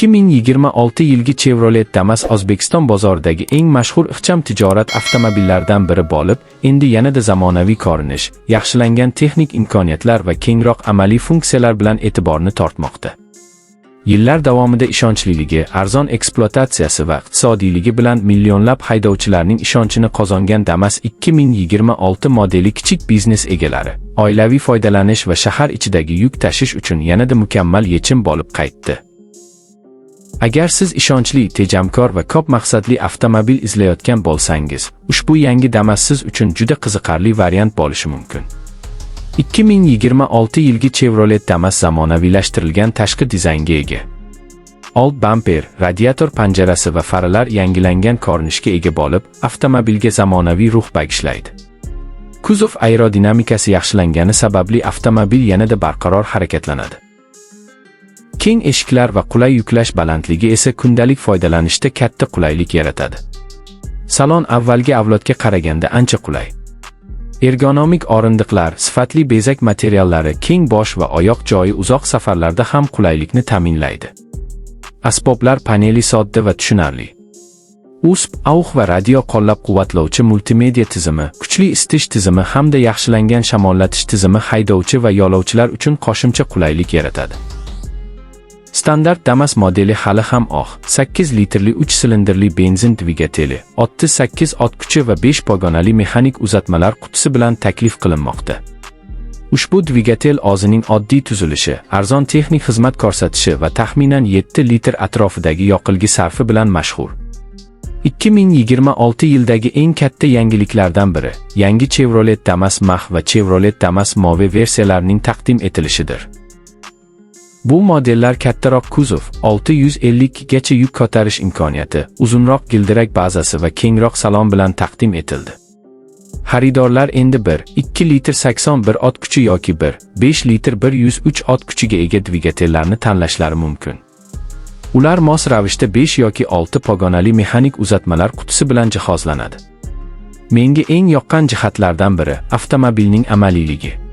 2026 yilgi Chevrolet Damas O'zbekiston bozoridagi eng mashhur ixcham tijorat avtomobillaridan biri bo'lib, endi yanada zamonaviy ko'rinish, yaxshilangan texnik imkoniyatlar va kengroq amaliy funksiyalar bilan e'tiborni tortmoqda. Yillar davomida ishonchliligi, arzon ekspluatatsiyasi va iqtisodiyligi bilan millionlab haydovchilarning ishonchini qozongan Damas 2026 modeli kichik biznes egalari, oilaviy foydalanish va shahar ichidagi yuk tashish uchun yanada mukammal yechim bo'lib qaytdi. Agar siz ishonchli, tejamkor va ko'p maqsadli avtomobil izlayotgan bo'lsangiz, ushbu yangi Damas siz uchun juda qiziqarli variant bo'lishi mumkin. 2026 yilgi Chevrolet Damas zamonaviylashtirilgan tashqi dizaynga ega. Old bamper, radiator panjarasi va faralar yangilangan ko'rinishga ega bo'lib, avtomobilga zamonaviy ruh bag'ishlaydi. Kuzov aerodinamikasi yaxshilangani sababli avtomobil yanada barqaror harakatlanadi. Keng eshiklar va qulay yuklash balandligi esa kundalik foydalanishda katta qulaylik yaratadi. Salon avvalgi avlodga qaraganda ancha qulay. Ergonomik o'rindiqlar, sifatli bezak materiallari, keng bosh va oyoq joyi uzoq safarlarda ham qulaylikni ta'minlaydi. Asboblar paneli sodda va tushunarli. USB, AUX va radio qo'llab-quvvatlovchi multimedia tizimi, kuchli isitish tizimi hamda yaxshilangan shamollatish tizimi haydovchi va yo'lovchilar uchun qo'shimcha qulaylik yaratadi. Standart Damas modeli hali ham oq, 8 litrli 3 silindrli benzin dvigateli, 68 ot kuchi va 5 pog'onali mexanik uzatmalar qutisi bilan taklif qilinmoqda. Ushbu dvigatel o'zining oddiy tuzilishi, arzon texnik xizmat ko'rsatishi va taxminan 7 litr atrofidagi yoqilgi sarfi bilan mashhur. 2026 yildagi eng katta yangiliklardan biri yangi Chevrolet Damas Mach va Chevrolet Damas Move versiyalarining taqdim etilishidir. Bu modellar kattaroq kuzov, 650 gacha yuk ko'tarish imkoniyati, uzunroq gildirak bazasi va kengroq salon bilan taqdim etildi. Xaridorlar endi 1, 2 litr 81 ot kuchi yoki 1, 5 litr 103 ot kuchiga ega dvigatellarni tanlashlari mumkin. Ular mos ravishda 5 yoki 6 pog'onali mexanik uzatmalar qutisi bilan jihozlanadi. Menga eng yoqqan jihatlardan biri avtomobilning amaliyligi.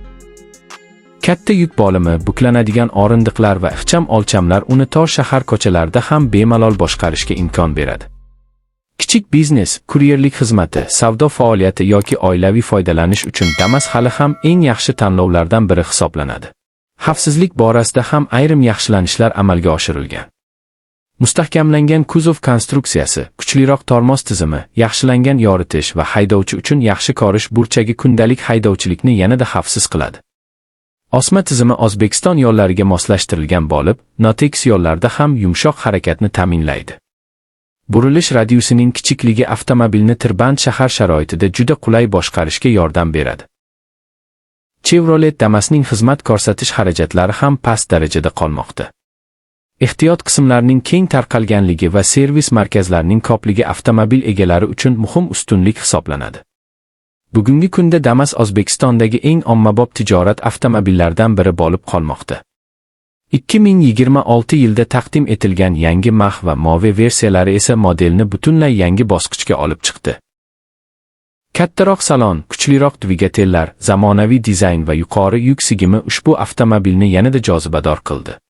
Katta yuk bo'limi, buklanadigan o'rindiqlar va ixcham o'lchamlar uni tor shahar ko'chalarida ham bemalol boshqarishga imkon beradi. Kichik biznes, kuryerlik xizmati, savdo faoliyati yoki oilaviy foydalanish uchun Damas hali ham eng yaxshi tanlovlardan biri hisoblanadi. Xavfsizlik borasida ham ayrim yaxshilanishlar amalga oshirilgan. Mustahkamlangan kuzov konstruksiyasi, kuchliroq tormoz tizimi, yaxshilangan yoritish va haydovchi uchun yaxshi ko'rish burchagi kundalik haydovchilikni yanada xavfsiz qiladi. Osma tizimi O'zbekiston yo'llariga moslashtirilgan bo'lib, notekis yo'llarda ham yumshoq harakatni ta'minlaydi. Burilish radiusining kichikligi avtomobilni tirband shahar sharoitida juda qulay boshqarishga yordam beradi. Chevrolet Damasning xizmat ko'rsatish xarajatlari ham past darajada qolmoqda. Ehtiyot qismlarining keng tarqalganligi va servis markazlarining ko'pligi avtomobil egalari uchun muhim ustunlik hisoblanadi. Bugungi kunda Damas O'zbekistondagi eng ommabop tijorat avtomobillaridan biri bo'lib qolmoqda. 2026 yilda taqdim etilgan yangi Mach va Move versiyalari esa modelni butunlay yangi bosqichga olib chiqdi. Kattaroq salon, kuchliroq dvigatellar, zamonaviy dizayn va yuqori yuk sig'imi ushbu avtomobilni yanada jozibador qildi.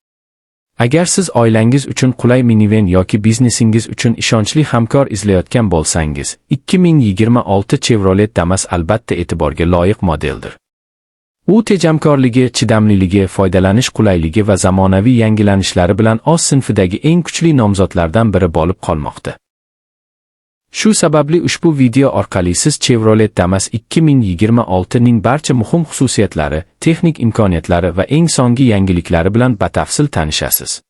Agar siz oilangiz uchun qulay miniven yoki biznesingiz uchun ishonchli hamkor izlayotgan bo'lsangiz, 2026 Chevrolet Damas albatta e'tiborga loyiq modeldir. U tejamkorligi, chidamliligi, foydalanish qulayligi va zamonaviy yangilanishlari bilan o'z sinfidagi eng kuchli nomzodlardan biri bo'lib qolmoqda. Shu sababli ushbu video orqali siz Chevrolet Damas 2026 ning barcha muhim xususiyatlari, texnik imkoniyatlari va eng so'nggi yangiliklari bilan batafsil tanishasiz.